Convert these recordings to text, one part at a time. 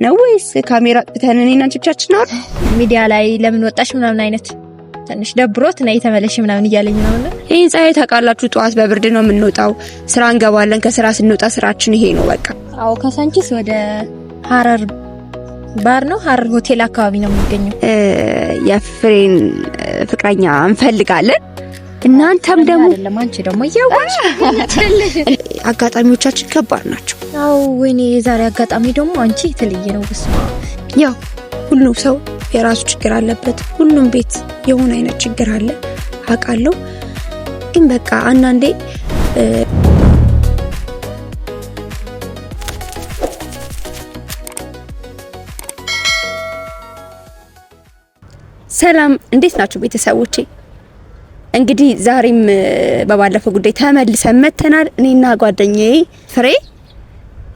ነው ወይስ ካሜራ አጥፍተን እኔና አንቺ ብቻችን ነው? ሚዲያ ላይ ለምን ወጣሽ ምናምን አይነት ትንሽ ደብሮት ነይ ተመለሽ ምናምን እያለኝ ነውና፣ ይሄን ፀሐይ ታውቃላችሁ፣ ጠዋት በብርድ ነው የምንወጣው። ስራ እንገባለን። ከስራ ስንወጣ ስራችን ይሄ ነው በቃ። አዎ ካሳንቺስ ወደ ሀረር ባር ነው፣ ሀረር ሆቴል አካባቢ ነው የሚገኘው። የፍሬን ፍቅረኛ እንፈልጋለን። እናንተም ደግሞ አይደለም አንቺ ደግሞ እያወቅሽ አጋጣሚዎቻችን ከባድ ናቸው። አዎ ወይኔ የዛሬ አጋጣሚ ደግሞ አንቺ የተለየ ነው። በስመ አብ። ያው ሁሉም ሰው የራሱ ችግር አለበት። ሁሉም ቤት የሆነ አይነት ችግር አለ አውቃለሁ። ግን በቃ አንዳንዴ ሰላም፣ እንዴት ናችሁ ቤተሰቦቼ? እንግዲህ ዛሬም በባለፈው ጉዳይ ተመልሰን መተናል። እኔና ጓደኛዬ ፍሬ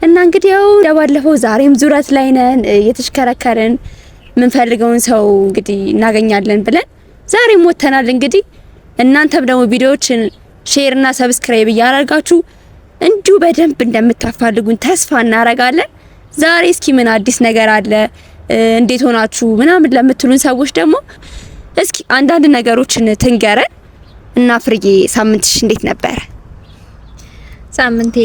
እና እንግዲህ ያው ለባለፈው ዛሬም ዙረት ላይ ነን፣ እየተሽከረከርን የምንፈልገውን ሰው እንግዲህ እናገኛለን ብለን ዛሬም ወተናል። እንግዲህ እናንተም ደግሞ ቪዲዮዎችን share እና subscribe እያደረጋችሁ እንዲሁ በደንብ እንደምታፋልጉን ተስፋ እናረጋለን። ዛሬ እስኪ ምን አዲስ ነገር አለ፣ እንዴት ሆናችሁ ምናምን ለምትሉን ሰዎች ደግሞ እስኪ አንዳንድ ነገሮችን ትንገረን እና ፍርዬ ሳምንትሽ እንዴት ነበረ? ሳምንቴ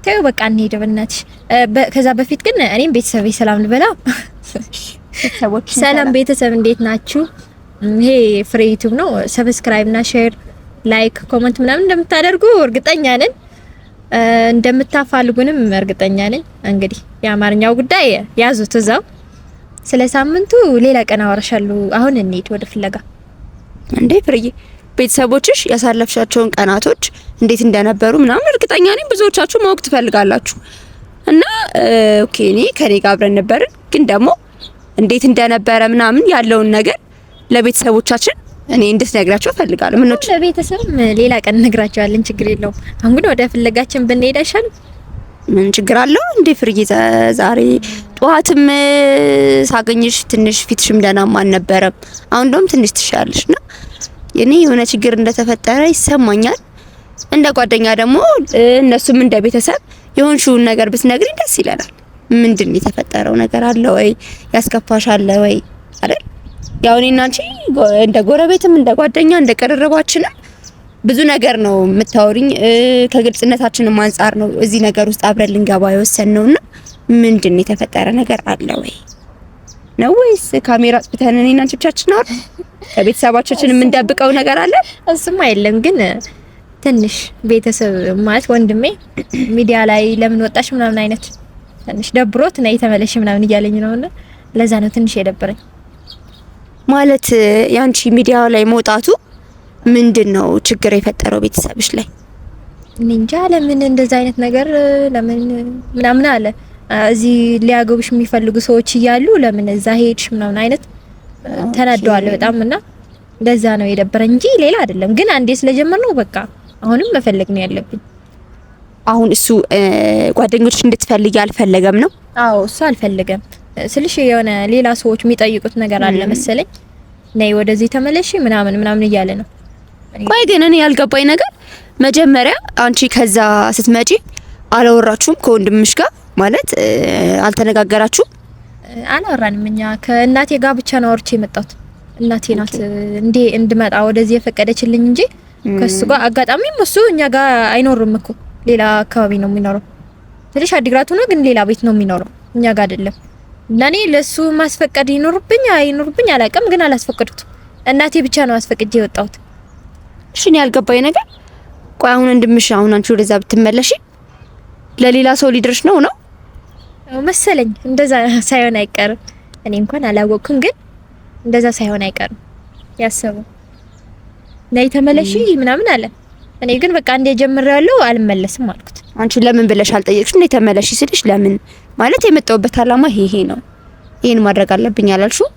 ተይው በቃ እንሂድ በእናትሽ። ከዛ በፊት ግን እኔም ቤተሰቤ ሰላም ልበላ። ሰላም ቤተሰብ እንዴት ናችሁ? ይሄ ፍሬ ዩቲዩብ ነው። subscribe እና share፣ like፣ comment ምናምን እንደምታደርጉ እርግጠኛ ነን። እንደምታፋልጉንም እርግጠኛ ነኝ። እንግዲህ የአማርኛው ጉዳይ ያዙት እዛው። ስለ ሳምንቱ ሌላ ቀን አወራሻለሁ። አሁን እንሂድ ወደ ፍለጋ። እንዴ ፍርዬ ቤተሰቦችሽ ያሳለፍሻቸውን ቀናቶች እንዴት እንደነበሩ ምናምን እርግጠኛ ነኝ ብዙዎቻችሁ ማወቅ ትፈልጋላችሁ። እና okay እኔ ከኔ ጋር አብረን ነበርን፣ ግን ደግሞ እንዴት እንደነበረ ምናምን ያለውን ነገር ለቤተሰቦቻችን እኔ እንድትነግራቸው እፈልጋለሁ። ምን ነው ለቤተሰብም ሌላ ቀን እነግራቸዋለን፣ ችግር የለውም። አሁን ግን ወደ ፍለጋችን ብንሄድ አይሻልም? ምን ችግር አለው እንዴ ፍርዬ? ዛሬ ጠዋትም ሳገኝሽ ትንሽ ፊትሽም ደህናም አልነበረም። አሁን እንደውም ትንሽ ትሻለሽ እና እኔ የሆነ ችግር እንደተፈጠረ ይሰማኛል። እንደ ጓደኛ ደግሞ እነሱም እንደ ቤተሰብ የሆንሽውን ነገር ብትነግሪኝ ደስ ይለናል። ምንድን ነው የተፈጠረው ነገር አለ ወይ? ያስከፋሽ አለ ወይ? አይደል ያው እኔና አንቺ እንደ ጎረቤትም እንደ ጓደኛ እንደ ቅርርባችንም ብዙ ነገር ነው የምታወሪኝ። ከግልጽነታችንም አንጻር ነው እዚህ ነገር ውስጥ አብረን ልንገባ የወሰንነውና ምንድን ነው የተፈጠረ ነገር አለ ወይ ነው ወይስ ካሜራ አጥፍተን እኔና አንቺ ብቻችን ነው ከቤተሰባችን የምንደብቀው ነገር አለ? እሱማ የለም። ግን ትንሽ ቤተሰብ ማለት ወንድሜ ሚዲያ ላይ ለምን ወጣሽ ምናምን አይነት ትንሽ ደብሮት ነይ ተመለሽ ምናምን እያለኝ ነውና ለዛ ነው ትንሽ የደበረኝ። ማለት ያንቺ ሚዲያ ላይ መውጣቱ ምንድን ነው ችግር የፈጠረው ቤተሰብሽ ላይ? እኔ እንጃ ለምን እንደዛ አይነት ነገር ለምን ምናምን አለ። እዚህ ሊያገቡሽ የሚፈልጉ ሰዎች እያሉ ለምን እዛ ሄድሽ ምናምን አይነት ተናደዋል በጣም እና ለዛ ነው የደበረኝ እንጂ ሌላ አይደለም። ግን አንዴ ስለጀመርነው በቃ አሁንም መፈለግ ነው ያለብኝ። አሁን እሱ ጓደኞች እንድትፈልጊ አልፈለገም ነው? አዎ እሱ አልፈለገም ስልሽ የሆነ ሌላ ሰዎች የሚጠይቁት ነገር አለ መሰለኝ። ነይ ወደዚህ ተመለሽ ምናምን ምናምን እያለ ነው። ቆይ ግን እኔ ያልገባኝ ነገር መጀመሪያ አንቺ ከዛ ስትመጪ አላወራችሁም ከወንድምሽ ጋር ማለት አልተነጋገራችሁም? አላወራንም። እኛ ከእናቴ ጋር ብቻ ነው አውርቼ የመጣሁት። እናቴ ናት እንዴ እንድመጣ ወደዚህ የፈቀደችልኝ እንጂ ከሱ ጋር አጋጣሚም እሱ እኛ ጋር አይኖርም እኮ ሌላ አካባቢ ነው የሚኖረው። ትንሽ አዲግራት ሆኖ ግን ሌላ ቤት ነው የሚኖረው፣ እኛ ጋር አይደለም። እና እኔ ለሱ ማስፈቀድ ይኖርብኝ አይኖርብኝ አላውቅም፣ ግን አላስፈቀድኩትም። እናቴ ብቻ ነው አስፈቅጄ የወጣሁት። እሺ እኔ ያልገባኝ ነገር ቆይ አሁን ወንድምሽ አሁን አንቺ ወደዛ ብትመለሺ ለሌላ ሰው ሊደርሽ ነው ነው መሰለኝ። እንደዛ ሳይሆን አይቀርም። እኔ እንኳን አላወቅኩም፣ ግን እንደዛ ሳይሆን አይቀርም ያሰበው። ነይ ተመለሺ ምናምን አለ። እኔ ግን በቃ እንደ ጀምሬያለሁ አልመለስም አልኩት። አንቺ ለምን ብለሽ አልጠየቅሽም? ነይ ተመለሺ ስልሽ ለምን ማለት የመጣሁበት አላማ ይሄ ነው፣ ይሄን ማድረግ አለብኝ አላልሽው?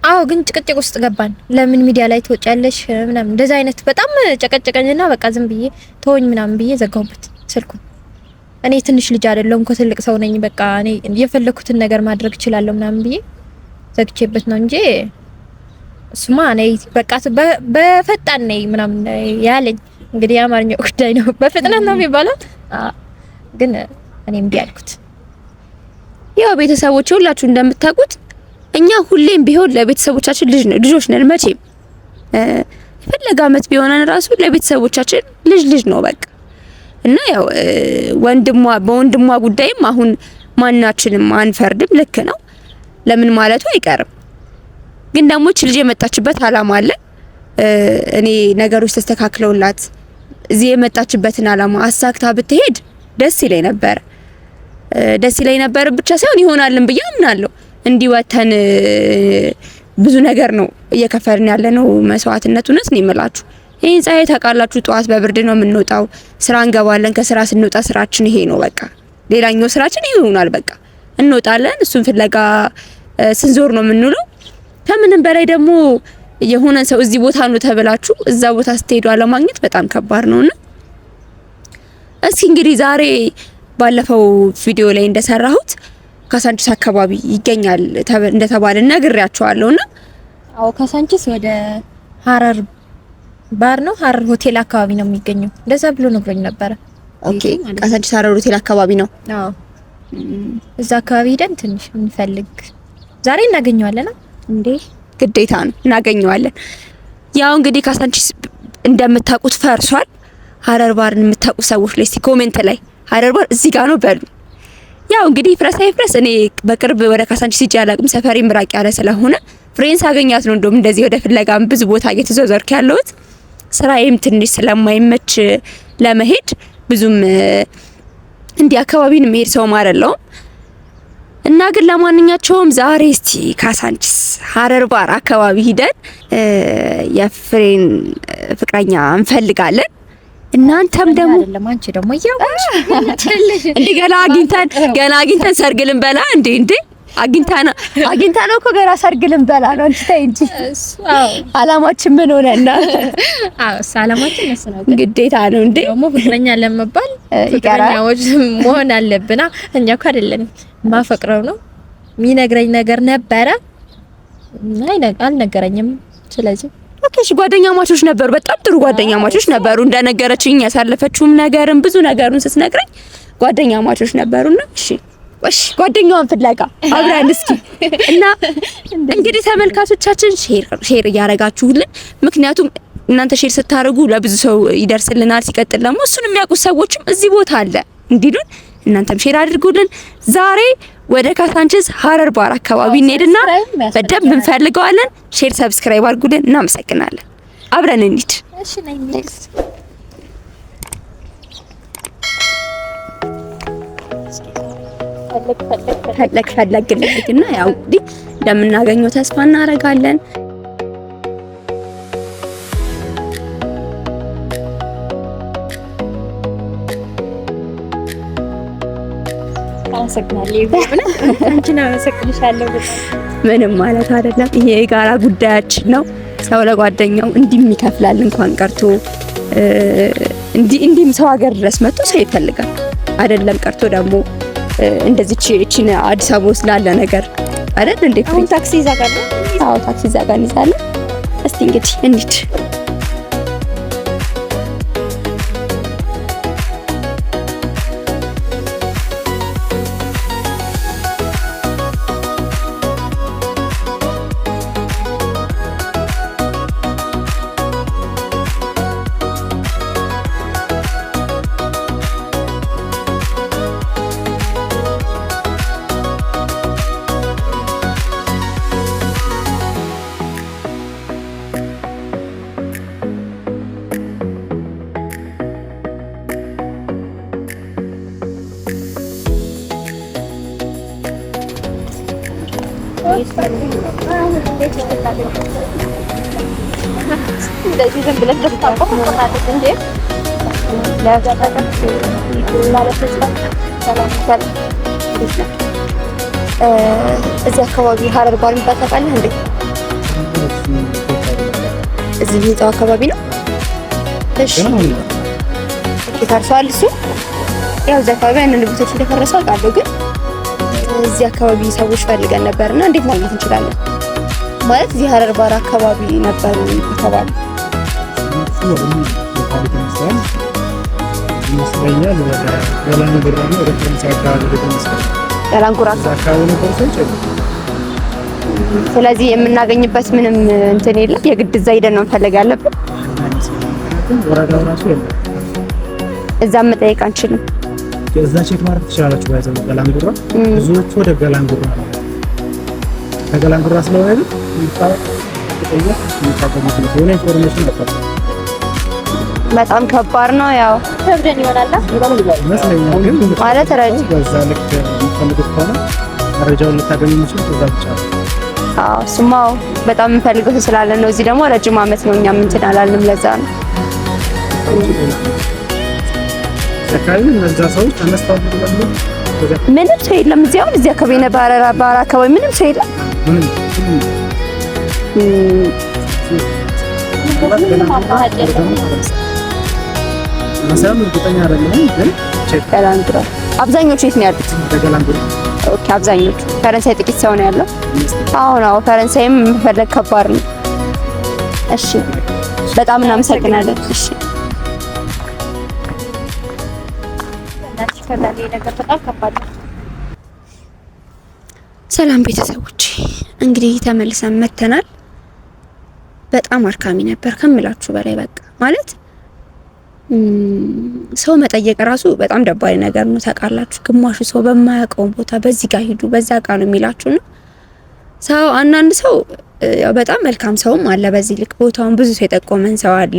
አዎ፣ ግን ጭቅጭቅ ውስጥ ገባን። ለምን ሚዲያ ላይ ትወጫለሽ ምናምን እንደዛ አይነት በጣም ጨቀጨቀኝና በቃ ዝም ብዬ ተወኝ ምናምን ብዬ ዘጋሁበት ስልኩን። እኔ ትንሽ ልጅ አይደለሁም እኮ ትልቅ ሰው ነኝ። በቃ እኔ የፈለኩትን ነገር ማድረግ እችላለሁ ምናምን ብዬ ዘግቼበት ነው እንጂ እሱማ ነይ በቃ በፈጣን ነይ ምናምን ያለኝ። እንግዲህ የአማርኛው ጉዳይ ነው፣ በፍጥነት ነው የሚባለው። ግን እኔ እምቢ አልኩት። ያው ያው ቤተሰቦች ሁላችሁ እንደምታውቁት እኛ ሁሌም ቢሆን ለቤተሰቦቻችን ልጆች ነን። መቼም የፈለገ አመት ቢሆነን ራሱ ለቤተሰቦቻችን ልጅ ልጅ ነው በቃ። እና ያው ወንድሟ በወንድሟ ጉዳይም አሁን ማናችንም አንፈርድም። ልክ ነው፣ ለምን ማለቱ አይቀርም። ግን ደግሞ እች ልጅ የመጣችበት አላማ አለ። እኔ ነገሮች ተስተካክለውላት እዚህ የመጣችበትን አላማ አሳክታ ብትሄድ ደስ ይለኝ ነበር። ደስ ይለኝ ነበር ብቻ ሳይሆን ይሆናልን ብዬ አምናለሁ። እንዲህ ወተን ብዙ ነገር ነው እየከፈልን ያለነው መስዋዕትነት። እውነት ነው የምላችሁ። ይሄን ፀሐይ ታውቃላችሁ፣ ጠዋት በብርድ ነው የምንወጣው፣ ስራ እንገባለን። ከስራ ስንወጣ ስራችን ይሄ ነው በቃ። ሌላኛው ስራችን ይሄ ይሆናል በቃ። እንወጣለን፣ እሱን ፍለጋ ስንዞር ነው የምንውለው። ከምንም በላይ ደግሞ የሆነ ሰው እዚህ ቦታ ነው ተብላችሁ እዛ ቦታ ስትሄዱ አለማግኘት በጣም ከባድ ነውና እስኪ እንግዲህ ዛሬ ባለፈው ቪዲዮ ላይ እንደሰራሁት ካሳንቺስ አካባቢ ይገኛል እንደተባለ ነግሬያቸዋለሁና፣ አዎ ካሳንቺስ ወደ ሀረር ባር ነው ሀረር ሆቴል አካባቢ ነው የሚገኘው። እንደዛ ብሎ ነግሮኝ ነበረ። Okay ካሳንቺስ ሀረር ሆቴል አካባቢ ነው። አዎ እዛ አካባቢ ሄደን ትንሽ እንፈልግ ዛሬ እናገኘዋለን እንዴ? ግዴታ ነው እናገኘዋለን። ያው እንግዲህ ካሳንቺስ እንደምታውቁት ፈርሷል። ሀረር ባርን የምታውቁ ሰዎች ላይ እስቲ comment ላይ ሀረር ባር እዚህ ጋር ነው በሉ። ያው እንግዲህ ፍረስ አይፍረስ እኔ በቅርብ ወደ ካሳንቺስ ሂጄ አላውቅም። ሰፈሬ ምራቅ ያለ ስለሆነ ፍሬን ሳገኛት ነው እንደውም እንደዚህ ወደ ፍለጋም ብዙ ቦታ እየተዟዟርኩ ያለሁት። ስራዬም ትንሽ ስለማይመች ለመሄድ ብዙም እንዲህ አካባቢን መሄድ ሰውም አይደለሁም። እና ግን ለማንኛቸውም ዛሬ እስቲ ካሳንቺስ ሀረር ባር አካባቢ ሂደን የፍሬን ፍቅረኛ እንፈልጋለን። እናንተም ደግሞ አንቺ ደግሞ እያወቅሽ እንዴ ገና አግኝተን ሰርግ ልንበላ እንዴ እንዴ አግኝታ ነው እኮ ገና ሰርግ ልንበላ ነው። አንቺ ተይ እንጂ አላማችን ምን ሆነና? አዎ እሱ አላማችን እሱ ነው፣ ግዴታ ነው እንዴ ደግሞ ፍቅረኛ ለመባል ፍቅረኛዎች መሆን አለብና እኛ እኮ አይደለንም። ማፈቅረው ነው የሚነግረኝ ነገር ነበረ፣ አልነገረኝም። ስለዚህ Okay እሺ፣ ጓደኛማቾች ነበሩ። በጣም ጥሩ ጓደኛማቾች ነበሩ። እንደነገረችኝ ያሳለፈችውም ነገርም ብዙ ነገሩን ስትነግረኝ ጓደኛማቾች ነበሩና እሺ እሺ፣ ጓደኛዋን ፍለጋ አብረን እስኪ እና እንግዲህ ተመልካቾቻችን share share እያረጋችሁልን፣ ምክንያቱም እናንተ share ስታደርጉ ለብዙ ሰው ይደርስልናል። ሲቀጥል ደግሞ እሱን የሚያውቁ ሰዎችም እዚህ ቦታ አለ እንዲሉን እናንተም share አድርጉልን። ዛሬ ወደ ካሳንቺስ ሀረር ባር አካባቢ እንሄድና በደንብ እንፈልገዋለን። Share subscribe አድርጉልን። እናመሰግናለን። አብረን እንሂድ። እሺ ነኝ። ፈለግ ፈለግ እና ያው እንግዲህ እንደምናገኘው ተስፋ እናደርጋለን። ምንም ማለት አይደለም። ይሄ የጋራ ጉዳያችን ነው። ሰው ለጓደኛው እንዲህም ይከፍላል እንኳን ቀርቶ እንዲህም ሰው ሀገር ድረስ መጥቶ ሰው ይፈልጋል አይደለም ቀርቶ ደግሞ እንደዚህ እቺን አዲስ አበባ ውስጥ ላለ ነገር አይደል እንዴ? አሁን ታክሲ ይዛጋል። አዎ ታክሲ ይዛጋል እንይዛለን። እስቲ እንግዲህ እንሂድ። እንደዚህ ዝም ብለን እንዴ? እዚህ አካባቢ ሀረር ባር የሚባል ታውቃለህ እንዴ? እዚህ ህንጻው አካባቢ ነው። እሺ ፈርሷል እሱ። ያው እዚህ አካባቢ አንዳንድ ቦታዎች እንደፈረሰ አውቃለሁ፣ ግን እዚህ አካባቢ ሰዎች ፈልገን ነበርና እንዴት ማግኘት እንችላለን? ማለት እዚህ ሀረር ባር አካባቢ ነበሩ የተባሉ ይመስለኛል። ወደ ገላን ጉራና ወደ ፈረንሳይ አካባቢ ይመስላል። ገላንጉራ አካባቢ ነበሩ ሰዎች የሉም። ስለዚህ የምናገኝበት ምንም እንትን የለም። የግድ እዛ ሄደን ነው መፈለግ ያለብን። ምክንያቱም ወረዳው ራሱ የለም። እዛም መጠየቅ አንችልም። እዛ check ማድረግ ትችላላችሁ። ባይዘው ገላንጉራ ብዙዎቹ ወደ ገላንጉራ ነው። ከገላንጉራ ስለሆነ ግን የሆነ information ነበር። በጣም ከባድ ነው። ያው ከብደን ይሆናል ይመስለኛል። ግን ማለት ረጅም በዛ ልክ የምትፈልጉት ከሆነ መረጃውን ልታገኙ የምችሉት እዛ ብቻ ነው። አዎ እሱማ በጣም የምንፈልገው ሰው ስላለ ነው። እዚህ ደግሞ ረጅም ዓመት ነው እኛም እንትን አላልንም። ለዛ ነው አካባቢ እነዛ ሰዎች ተነስተዋል ብለው ምንም ሰው የለም እዚህ። አሁን እዚህ አካባቢ ባራ አካባቢ ምንም ሰው የለም። ምንም እርግጠኛ አይደለሁም ግን ገላንጉራ አብዛኞቹ የት ነው ያሉት? ገላንጉራ Okay፣ አብዛኞቹ ፈረንሳይ ጥቂት ሰው ነው ያለው። አሁን አዎ፣ ፈረንሳይም መፈለግ ከባድ ነው። እሺ፣ በጣም እናመሰግናለን። እሺ፣ ሰላም ቤተሰቦች፣ እንግዲህ ተመልሰን መተናል። በጣም አድካሚ ነበር ከምላችሁ በላይ በቃ ማለት ሰው መጠየቅ ራሱ በጣም ደባሪ ነገር ነው ታውቃላችሁ። ግማሹ ሰው በማያውቀው ቦታ በዚህ ጋር ሂዱ በዛ ጋር ነው የሚላችሁና ሰው አንዳንድ ሰው ያው በጣም መልካም ሰውም አለ። በዚህ ልክ ቦታውን ብዙ ሰው የጠቆመን ሰው አለ።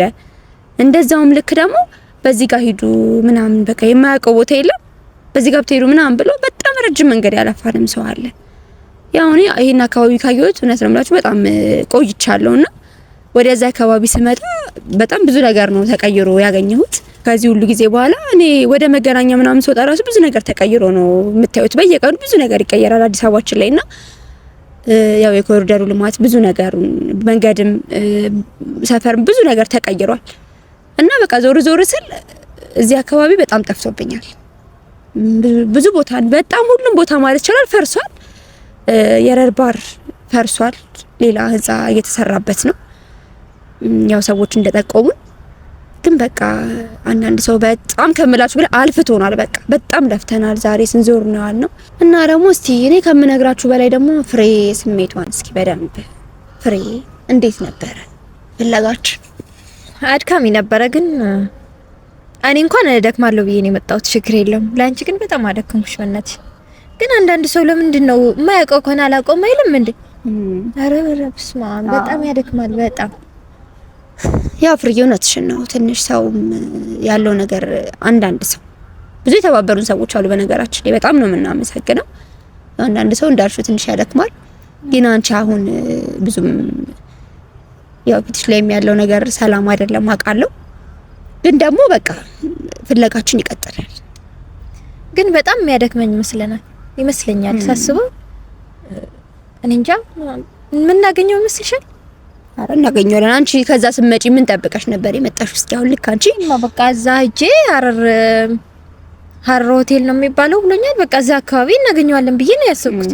እንደዛውም ልክ ደግሞ በዚህ ጋር ሂዱ ምናምን በቃ የማያውቀው ቦታ የለም በዚህ ጋር ብትሄዱ ምናምን ብሎ በጣም ረጅም መንገድ ያለፋንም ሰው አለ። ያው እኔ ይሄን አካባቢ ካየሁት እውነት ነው የምላችሁ በጣም ቆይቻለሁና ወደዛ አካባቢ ስመጣ በጣም ብዙ ነገር ነው ተቀይሮ ያገኘሁት። ከዚህ ሁሉ ጊዜ በኋላ እኔ ወደ መገናኛ ምናምን ስወጣ ራሱ ብዙ ነገር ተቀይሮ ነው የምታዩት። በየቀኑ ብዙ ነገር ይቀየራል አዲስ አበባችን ላይ እና ያው የኮሪደሩ ልማት ብዙ ነገር መንገድም ሰፈርም ብዙ ነገር ተቀይሯል እና በቃ ዞር ዞር ስል እዚህ አካባቢ በጣም ጠፍቶብኛል። ብዙ ቦታ በጣም ሁሉም ቦታ ማለት ይቻላል ፈርሷል። የረር ባር ፈርሷል። ሌላ ህንጻ እየተሰራበት ነው። ያው ሰዎች እንደጠቆሙን ግን በቃ አንዳንድ ሰው በጣም ከምላችሁ በላይ አልፍቶናል። በቃ በጣም ለፍተናል። ዛሬ ስንዞር ነው ያልነው እና ደግሞ እስቲ እኔ ከምነግራችሁ በላይ ደግሞ ፍሬ ስሜቷን እስኪ በደንብ ፍሬ እንዴት ነበረ ፍለጋችን? አድካሚ ነበረ፣ ግን እኔ እንኳን ደክማለሁ ብዬ ነው የመጣሁት። ችግር የለውም። ለአንቺ ግን በጣም አደከምኩሽ በእናትሽ። ግን አንዳንድ ሰው ለምንድን ነው የማያውቀው ከሆነ አላውቀውም አይልም እንዴ? ኧረ ኧረ በስመ አብ በጣም ያደክማል። በጣም ያው ፍርዬ እውነትሽን ነው። ትንሽ ሰውም ያለው ነገር አንዳንድ ሰው ብዙ የተባበሩን ሰዎች አሉ። በነገራችን ላይ በጣም ነው የምናመሰግነው። አንዳንድ ሰው እንዳልሽው ትንሽ ያደክማል። ግን አንቺ አሁን ብዙም ያው ፊትሽ ላይም ያለው ነገር ሰላም አይደለም አውቃለሁ። ግን ደግሞ በቃ ፍለጋችን ይቀጥላል። ግን በጣም የሚያደክመኝ ይመስለኛል ሳስበው። እኔ እንጃ የምናገኘው ይመስልሻል? አረ እናገኘዋለን። አንቺ ከዛ ስትመጪ ምን ጠብቀሽ ነበር የመጣሽው? እስኪ አሁን ልክ አንቺ በቃ እዛ ሂጄ ሀረር ሆቴል ነው የሚባለው ብሎኛል። በቃ እዛ አካባቢ እናገኘዋለን ብዬ ነው ያሰብኩት።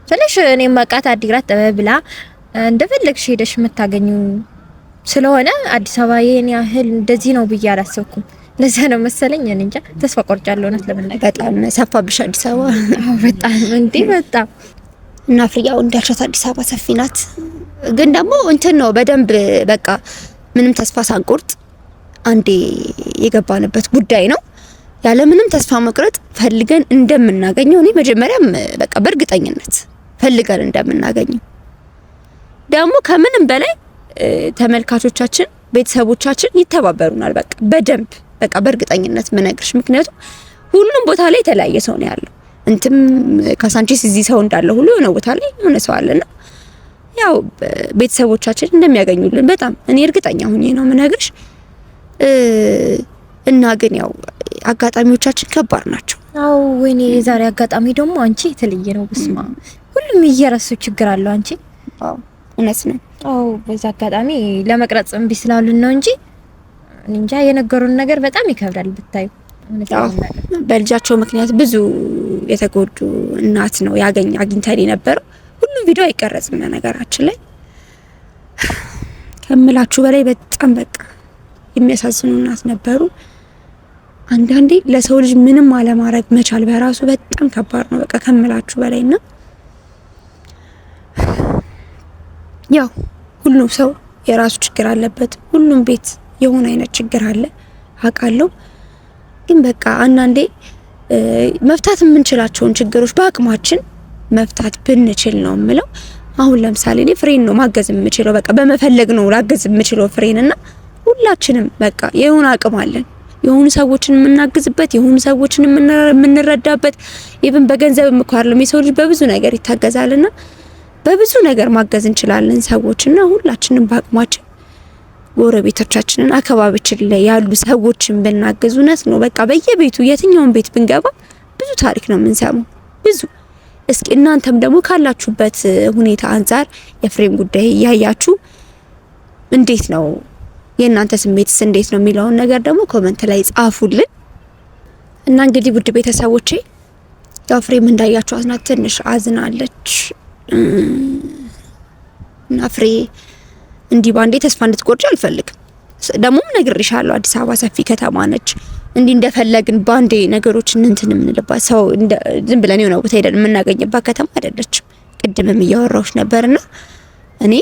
ስለሽ እኔ ማቃት አዲግራት ጠበብ ብላ እንደፈለግሽ ሄደሽ የምታገኙ ስለሆነ አዲስ አበባ ይሄን ያህል እንደዚህ ነው ብዬ አላሰብኩም። ለዛ ነው መሰለኝ እኔ እንጃ ተስፋ ቆርጫለሁ። እውነት ለመናገር በጣም ሰፋብሽ አዲስ አበባ። አዎ በጣም እንዴ በጣም እና ፍሪያው እንዳልሻት አዲስ አበባ ሰፊ ናት። ግን ደግሞ እንትን ነው በደንብ በቃ ምንም ተስፋ ሳንቆርጥ አንዴ የገባንበት ጉዳይ ነው። ያለ ምንም ተስፋ መቁረጥ ፈልገን እንደምናገኘው እኔ መጀመሪያም በቃ በእርግጠኝነት ፈልገን እንደምናገኘው ደግሞ ከምንም በላይ ተመልካቾቻችን፣ ቤተሰቦቻችን ይተባበሩናል። በቃ በደንብ በቃ በእርግጠኝነት ምነግርሽ፣ ምክንያቱም ሁሉም ቦታ ላይ የተለያየ ሰው ነው ያለው። እንትም ካሳንቺስ እዚህ ሰው እንዳለ ሁሉ የሆነ ቦታ ላይ የሆነ ሰው አለና ያው ቤተሰቦቻችን እንደሚያገኙልን በጣም እኔ እርግጠኛ ሁኜ ነው የምነግርሽ። እና ግን ያው አጋጣሚዎቻችን ከባድ ናቸው። አዎ ወይኔ የዛሬ አጋጣሚ ደግሞ አንቺ የተለየ ነው። በስማ ሁሉም እየረሱ ችግር አለው አንቺ። አዎ እውነት ነው። አዎ በዛ አጋጣሚ ለመቅረጽ እምቢ ስላሉን ነው እንጂ እንጃ የነገሩን ነገር በጣም ይከብዳል ብታዩ። በልጃቸው ምክንያት ብዙ የተጎዱ እናት ነው ያገኝ አግኝተን የነበረው። ሁሉም ቪዲዮ አይቀረጽም ነገራችን ላይ ከምላችሁ በላይ በጣም በቃ የሚያሳዝኑ እናት ነበሩ። አንዳንዴ ለሰው ልጅ ምንም አለማድረግ መቻል በራሱ በጣም ከባድ ነው፣ በቃ ከምላችሁ በላይና ያው ሁሉም ሰው የራሱ ችግር አለበት። ሁሉም ቤት የሆነ አይነት ችግር አለ አውቃለሁ። ግን በቃ አንዳንዴ መፍታት የምንችላቸውን ችግሮች በአቅማችን መፍታት ብንችል ነው የምለው። አሁን ለምሳሌ እኔ ፍሬን ነው ማገዝ የምችለው፣ በቃ በመፈለግ ነው ላገዝ የምችለው ፍሬን እና ሁላችንም በቃ የሆነ አቅም አለን የሆኑ ሰዎችን የምናግዝበት የሆኑ ሰዎችን የምንረዳበት even በገንዘብ እኮ አይደለም የሰው ልጅ በብዙ ነገር ይታገዛልና በብዙ ነገር ማገዝ እንችላለን ሰዎችና ሁላችንም በአቅማችን ጎረቤቶቻችንን አካባቢያችን ላይ ያሉ ሰዎችን ብናግዝ እውነት ነው። በቃ በየቤቱ የትኛውን ቤት ብንገባ ብዙ ታሪክ ነው የምንሰማው። ብዙ እስኪ እናንተም ደግሞ ካላችሁበት ሁኔታ አንጻር የፍሬም ጉዳይ እያያችሁ እንዴት ነው የእናንተ ስሜትስ እንዴት ነው የሚለውን ነገር ደግሞ comment ላይ ጻፉልን። እና እንግዲህ ውድ ቤተሰቦቼ ያው ፍሬም እንዳያችሁ አዝና ትንሽ አዝናለች። እና ፍሬ እንዲህ ባንዴ ተስፋ እንድትቆርጭ አልፈልግም። ደግሞም ነግሬሻለሁ፣ አዲስ አበባ ሰፊ ከተማ ነች። እንዲህ እንደፈለግን ባንዴ ነገሮችን እንትን የምንልባት ሰው ዝም ብለን የሆነ ቦታ ሄደን የምናገኝባት ከተማ አይደለችም። ቅድምም እያወራሁሽ ነበርና እኔ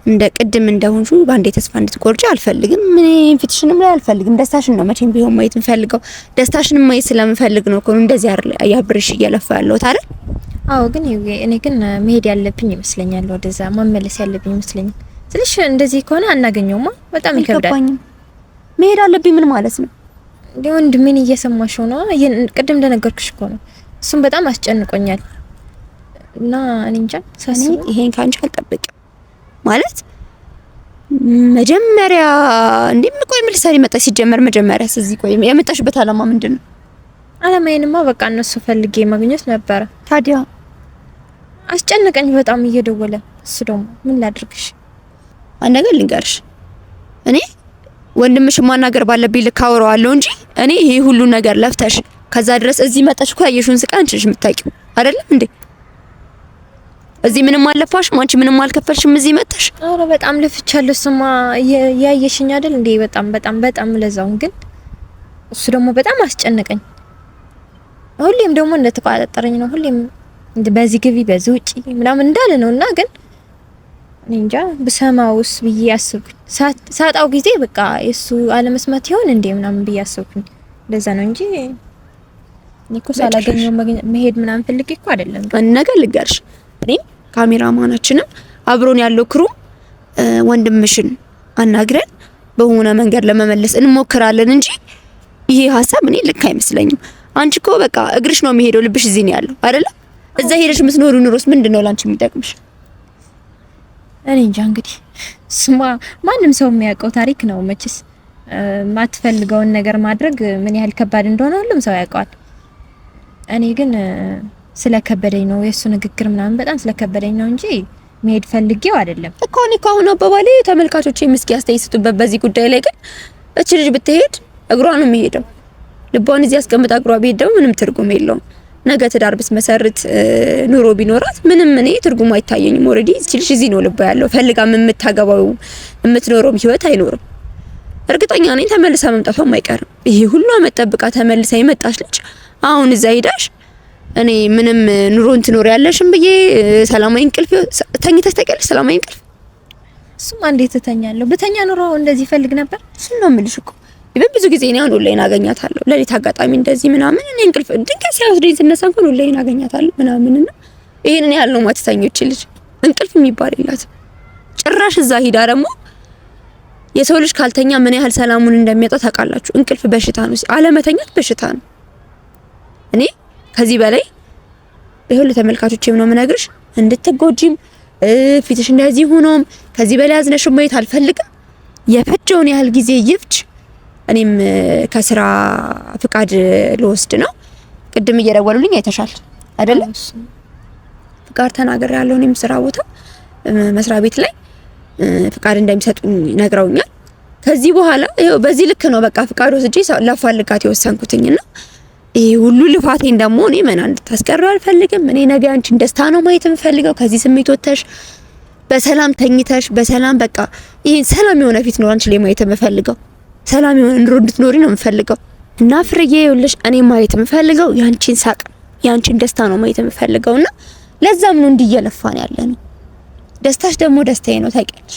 እንደ ቅድም እንደሆንሹ ባንዴ ተስፋ እንድትቆርጭ አልፈልግም። እኔ ፊትሽንም ላይ አልፈልግም። ደስታሽን ነው መቼም ቢሆን ማየት የምፈልገው። ደስታሽን ማየት ስለምፈልግ ነው እኮ እንደዚህ አይደል ያብርሽ እየለፋ ያለሁት አይደል? አዎ ግን እኔ ግን መሄድ ያለብኝ ይመስለኛል፣ ወደዛ መመለስ ያለብኝ ይመስለኛል። ትንሽ እንደዚህ ከሆነ አናገኘውማ፣ በጣም ይከብዳል። መሄድ አለብኝ ምን ማለት ነው? እንዴ ወንድሜን እየሰማሽው ነው? ቅድም እንደነገርኩሽ እኮ ነው። እሱም በጣም አስጨንቆኛል እና እኔ እንጃ ሳስበው ይሄን ካንቺ አልጠብቅም ማለት መጀመሪያ እንዴ ቆይ ምን ልትሰሪ መጣሽ? ሲጀመር መጀመሪያ እዚህ ቆይ የመጣሽበት አላማ ምንድን ነው? አላማዬንማ በቃ እነሱ ፈልጌ ማግኘት ነበረ። ታዲያ አስጨነቀኝ በጣም እየደወለ እሱ ደግሞ ምን ላድርግሽ? አንድ ነገር ልንገርሽ፣ እኔ ወንድምሽ ማናገር ባለብኝ ልክ አወራዋለሁ እንጂ እኔ ይሄ ሁሉ ነገር ለፍተሽ ከዛ ድረስ እዚህ መጣሽ እኮ ያየሽውን ስቃይ አንቺ ነሽ የምታውቂው አይደለም እንዴ? እዚህ ምንም አልለፋሽም፣ አንቺ ምንም አልከፈልሽም። እዚህ መጣሽ። አረ በጣም ለፍቻለሁ። እሱማ ያየሽኝ አይደል እንዴ? በጣም በጣም በጣም ለዛውን ግን እሱ ደግሞ በጣም አስጨነቀኝ። ሁሌም ደግሞ እንደተቆጣጠረኝ ነው። ሁሌም በዚህ ግቢ በዚህ ውጪ ምናምን እንዳለ ነው። እና ግን እኔ እንጃ ብሰማውስ ብዬ አስብኩኝ። ሳጣው ጊዜ በቃ የሱ አለመስማት ይሆን እንዴ ምናምን ብዬ አስብኩኝ። እንደዛ ነው እንጂ እኔ እኮ ሳላገኘው መሄድ ምናምን ፈልጌ እኮ አይደለም። ነገር ልንገርሽ፣ እኔም ካሜራማናችንም አብሮን ያለው ክሩም ወንድምሽን አናግረን በሆነ መንገድ ለመመለስ እንሞክራለን እንጂ ይሄ ሀሳብ እኔ ልክ አይመስለኝም። አንቺ እኮ በቃ እግርሽ ነው የሚሄደው፣ ልብሽ እዚህ ነው ያለው አይደለ? እዛ ሄደሽ የምትኖሪው ኑሮስ ምንድን ነው ላንቺ የሚጠቅምሽ? እኔ እንጃ እንግዲህ ስማ፣ ማንም ሰው የሚያውቀው ታሪክ ነው መቼስ። ማትፈልገውን ነገር ማድረግ ምን ያህል ከባድ እንደሆነ ሁሉም ሰው ያውቀዋል። እኔ ግን ስለከበደኝ ነው የእሱ ንግግር ምናምን በጣም ስለከበደኝ ነው እንጂ መሄድ ፈልጌው አይደለም እኮ። እኔ እኮ አሁን አባባሌ ተመልካቾቼ ምስኪ አስተያየት ስጡበት በዚህ ጉዳይ ላይ። ግን እቺ ልጅ ብትሄድ እግሯ ነው የሚሄደው። ልቧን እዚህ አስቀምጣ እግሯ ቢሄድ ደግሞ ምንም ትርጉም የለውም። ነገ ትዳር ብትመሰርት ኑሮ ቢኖራት ምንም እኔ ትርጉሙ አይታየኝም። already እቺ ልጅ እዚህ ነው ልቧ ያለው። ፈልጋም የምታገባው የምትኖረውም ህይወት አይኖርም። እርግጠኛ ነኝ ተመልሳ መምጣቷም አይቀርም። ይሄ ሁሉ አመት ጠብቃ ተመልሳ የመጣች ልጅ አሁን እዛ ሄዳሽ እኔ ምንም ኑሮን ትኖር ያለሽም ብዬ ሰላማዊ እንቅልፍ ተኝተሽ ታውቂያለሽ? ሰላማዊ እንቅልፍ እሱማ እንዴት እተኛለሁ? ብተኛ ኑሮ እንደዚህ ፈልግ ነበር። እሱን ነው የምልሽ እኮ ይበን ብዙ ጊዜ እኔ አሁን ኦንላይን አገኛታለሁ። ለሊት አጋጣሚ እንደዚህ ምናምን እኔ እንቅልፍ ድንገት ሲያወስደኝ ስነሳ እንኳን ኦንላይን አገኛታለሁ ምናምን እና ይሄንን ያህል ነው የማትተኞች ልጅ እንቅልፍ የሚባል የላትም ጭራሽ። እዛ ሂዳ ደግሞ የሰው ልጅ ካልተኛ ምን ያህል ሰላሙን እንደሚያጣ ታውቃላችሁ። እንቅልፍ በሽታ ነው፣ አለመተኛት በሽታ ነው። እኔ ከዚህ በላይ ይኸው ለተመልካቾቼም ነው የምነግርሽ፣ እንድትጎጂም ፊትሽ እንደዚህ ሆኖም ከዚህ በላይ አዝነሽ ማየት አልፈልግም። የፈጀውን ያህል ጊዜ ይፍጅ። እኔም ከስራ ፍቃድ ልወስድ ነው። ቅድም እየደወሉልኝ አይተሻል አይደለ? ፍቃድ ተናግሬ ያለው እኔም ስራ ቦታ መስሪያ ቤት ላይ ፍቃድ እንደሚሰጡኝ ነግረውኛል። ከዚህ በኋላ ይኸው በዚህ ልክ ነው በቃ ፍቃድ ወስጄ ላፋልጋት የወሰንኩትኝና ይሄ ሁሉ ልፋቴን ደግሞ እኔ መና እንድታስቀረው አልፈልግም። እኔ ነገ አንቺን ደስታ ነው ማየት የምፈልገው። ከዚህ ስሜት ወጥተሽ በሰላም ተኝተሽ በሰላም በቃ ይሄን ሰላም የሆነ ፊት ነው አንቺ ላይ ማየት የምፈልገው። ሰላም የሆነ ኑሮ እንድትኖሪ ነው የምፈልገው። እና ፍርዬ ይኸውልሽ እኔ ማየት የምፈልገው ያንቺን ሳቅ ያንቺን ደስታ ነው ማየት የምፈልገውና ለዛም ነው እንዲየለፋን ያለ ነው። ደስታሽ ደግሞ ደስታዬ ነው ታውቂያለሽ።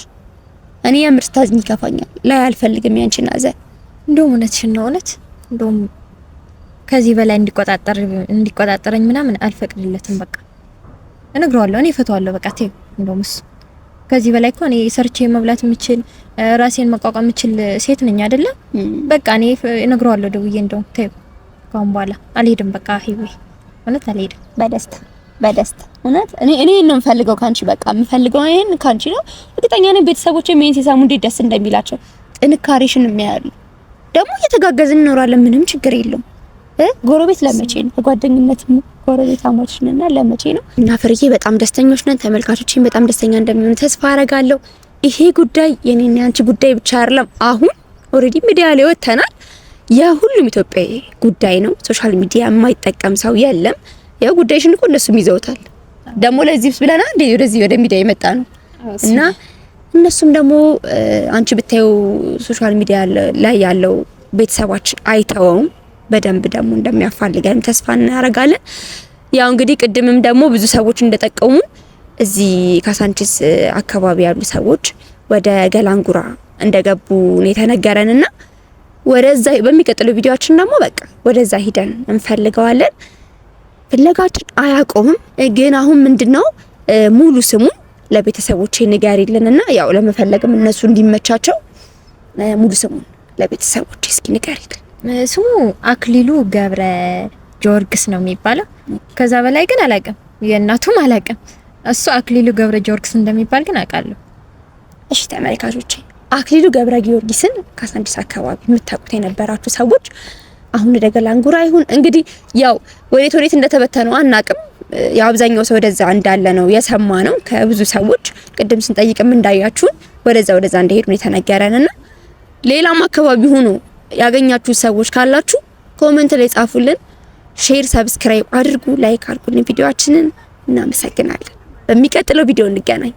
እኔ የምር ስታዝኝ ይከፋኛል። ላይ አልፈልግም ያንቺን ሐዘን። እንደውም እውነትሽን ነው እውነት እንደውም ከዚህ በላይ እንዲቆጣጠረኝ ምናምን አልፈቅድለትም። በቃ እነግረዋለሁ፣ እኔ እፈተዋለሁ። በቃ ተይው። እንደውም እሱ ከዚህ በላይ እኮ እኔ ሰርቼ መብላት የምችል ራሴን መቋቋም የምችል ሴት ነኝ አይደለ? በቃ እኔ እነግረዋለሁ ደውዬ፣ እንደውም ተይው፣ ከአሁን በኋላ አልሄድም። በቃ ሂዊ እውነት አልሄድም። በደስታ በደስታ እውነት እኔ ነው የምፈልገው ካንቺ፣ በቃ የምፈልገው ይሄን ካንቺ ነው። እርግጠኛ ነኝ ቤተሰቦቼ ይሄን ሲሰሙ እንዴት ደስ እንደሚላቸው ጥንካሬሽን የሚያያሉ። ደግሞ እየተጋገዝን እንኖራለን። ምንም ችግር የለውም። ጎረቤት ለመቼ ነው? ጓደኝነት ጎረቤታሞች ነንና ለመቼ ነው? እና ፍርዬ በጣም ደስተኞች ነን። ተመልካቾቼን በጣም ደስተኛ እንደሚሆኑ ተስፋ አረጋለሁ። ይሄ ጉዳይ የኔና ያንቺ ጉዳይ ብቻ አይደለም። አሁን already ሚዲያ ላይ ወጥተናል። የሁሉም ኢትዮጵያዊ ጉዳይ ነው። social media የማይጠቀም ሰው የለም። ያው ጉዳይሽን እኮ እነሱም ይዘውታል። ደግሞ ለዚህ ብለና እንዴ ወደዚህ ወደ ሚዲያ የመጣ ነው እና እነሱም ደግሞ አንቺ ብታዩ social media ላይ ያለው ቤተሰባችን አይተወውም። በደንብ ደግሞ እንደሚያፋልገን ተስፋ እናደርጋለን። ያው እንግዲህ ቅድምም ደግሞ ብዙ ሰዎች እንደጠቀሙ እዚህ ካሳንቺስ አካባቢ ያሉ ሰዎች ወደ ገላንጉራ እንደገቡ ነው የተነገረንና ወደዛ በሚቀጥለው ቪዲዮአችን ደግሞ በቃ ወደዛ ሂደን እንፈልገዋለን። ፍለጋችን አያቆምም። ግን አሁን ምንድነው ሙሉ ስሙን ለቤተሰቦቼ ንገሪልንና ያው ለመፈለግም እነሱ እንዲመቻቸው ሙሉ ስሙን ለቤተሰቦቼ እስኪ ንገሪልን። ስሙ አክሊሉ ገብረ ጊዮርጊስ ነው የሚባለው። ከዛ በላይ ግን አላውቅም፣ የእናቱም አላውቅም። እሱ አክሊሉ ገብረ ጊዮርጊስ እንደሚባል ግን አውቃለሁ። እሺ ተመልካቾቼ አክሊሉ ገብረ ጊዮርጊስን ካሳንቺስ አካባቢ የምታውቁት የነበራችሁ ሰዎች አሁን ወደ ገላንጉራ ይሁን እንግዲህ ያው ወዴት ወዴት እንደተበተነው አናቅም። ያው አብዛኛው ሰው ወደዛ እንዳለ ነው የሰማ ነው ከብዙ ሰዎች። ቅድም ስንጠይቅም እንዳያችሁን ወደዛ ወደዛ እንደሄዱ ነው የተነገረንና ሌላም አካባቢ ሆኖ ያገኛችሁ ሰዎች ካላችሁ comment ላይ ጻፉልን። share፣ subscribe አድርጉ፣ like አድርጉልን ቪዲዮአችንን። እናመሰግናለን። በሚቀጥለው ቪዲዮ እንገናኝ።